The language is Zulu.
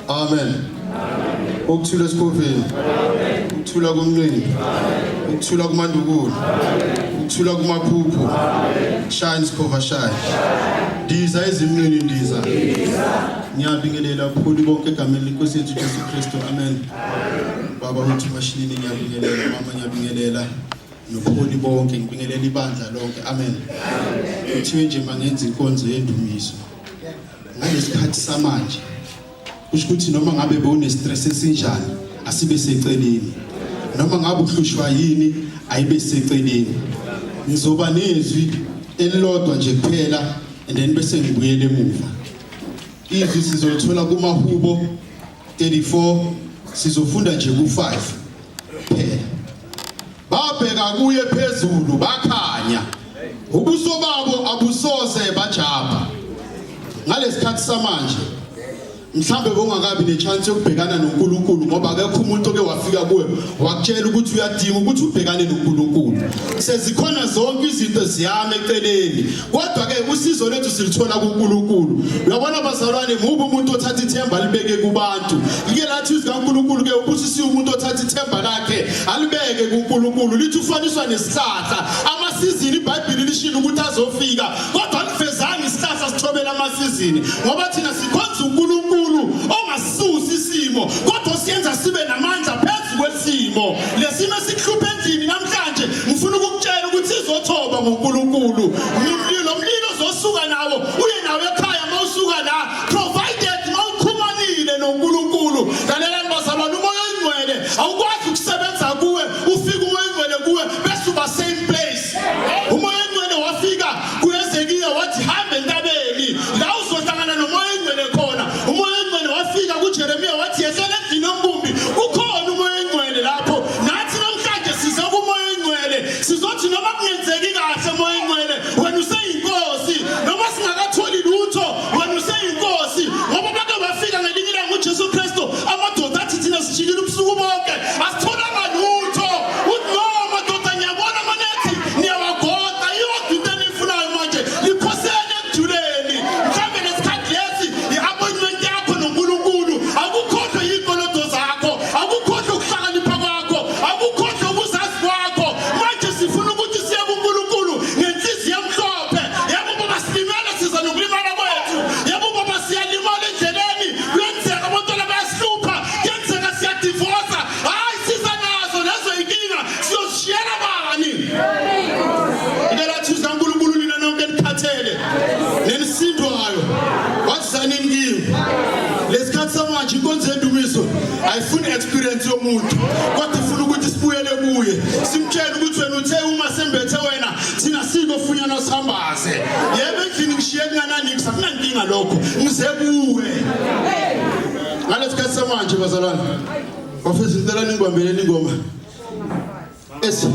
Amen. Ukuthula esikhoveni. Ukuthula kumnqini. Ukuthula kumandukulu. Ukuthula kumaphuphu. Shine sikhova shine. Ndiza ezimnqini ndiza. Ngiyabingelela phuli bonke egameni lenkosi yethu Jesu Kristu. Amen. Baba wethu mashinini ngiyabingelela, mama ngiyabingelela. Nobuholi bonke ngibingelela ibandla lonke. Amen. Kuthiwe nje mangenza inkonzo yendumiso. Ngalesikhathi samanje kusho ukuthi noma ngabe bewune stress esinjani asibe seceleni. Noma ngabe uhlushwa yini ayibe seceleni. Ngizoba nezwi elilodwa nje kuphela and then bese ngibuyele emuva. Izwi sizolithola kumahubo 34 sizofunda nje ku5 kuphela. Babheka kuye phezulu bakhanya. Ubuso babo abusoze bajabha. Ngalesikhathi samanje mhlambe bongakabi nechance yokubhekana noNkulunkulu ngoba akekho umuntu oke wafika kuwe wakutshela ukuthi uyadinga ukuthi ubhekane noNkulunkulu. Sezikhona zonke izinto ziyame eceleni kodwa ke usizo lwethu silithola kuNkulunkulu. Uyabona bazalwane, mubi umuntu othatha ithemba libeke kubantu. Like lathi izwi kaNkulunkulu ke ubusisiwe umuntu othatha ithemba lakhe alibeke kuNkulunkulu. Lithi ufaniswa nesihlahla. Amasizini iBhayibheli lishilo ukuthi azofika, kodwa alivezanga isihlahla sithobela amasizini ngoba thina sikhonza uNkulunkulu ongasusi isimo kodwa siyenza sibe namandla phezu kwesimo. Lesimo esikuhlupha endlini namhlanje ngifuna ukukutshela ukuthi izothoba ngoNkulunkulu. Umlilo umlilo ozosuka nawo uye nawo ekhaya mawusuka la, provided mawuxhumanile noNkulunkulu. Lalelani bazalwane, umoya oyingcwele awukwazi ukusebenza kuwe ufike umoya oyingcwele kuwe bese uba same place. Umoya oyingcwele wafika kuHezekiya wathi hamba entabeni la uzohlangana nomoya oyingcwele khona. Umoya oyingcwele wafika kuJeremiya wathi yehlela endlini yombumbi, kukhona umoya oyingcwele lapho. Nathi namhlanje size kumoya oyingcwele, sizothi noma kungenzeki kahle moya oyingcwele wena useyinkosi, noma singakatholi lutho wena useyinkosi, ngoba bake bafika ngelinye ilanga uJesu Kristu amadoda athi thina sijikile ubusuku bonke asitholanga lutho. Uthi no madoda, ngiyabona amanethi niyawagoqa, iyodwa into eniyifunayo manje liphosele ekujuleni. Mhlawumbe lesikhathi lesi i-appointment yakho noNkulunkulu, akukhohlwe yiy'kolodo zakho, akukhohlwe ukuhlakanipha kwakho, akukhohlwe ukuzazi kwakho. Manje sifuna ukuthi siye kuNkulunkulu ngenhliziyo emhlophe. Yebo baba silimele, siza nokulimala kwethu. Yebo baba siyalimala endleleni, kuyenzeka abantwana bayasihlupha, kuyenzeka siyadivosa. Hayi siza nazo lezo inkinga, siyozishiyela bani? Ngicela thuza uNkulunkulu nina nonke enikhathele nenisindwayo, wazanini kimi. Lesikhathi samanje inkonzo yendumiso ayifuni experience yomuntu, kodwa ifuna ukuthi sibuyele kuye simtshele ukuthi wena uthe uma sembethe wena thina sikofunyana sihambaze. Yebo endlini ngishiye kungananiksi, akunankinga lokho, ngize kuwe. Ngalesikhathi samanje bazalwane, bafethu ngicela ningibambeleni ingoma esi.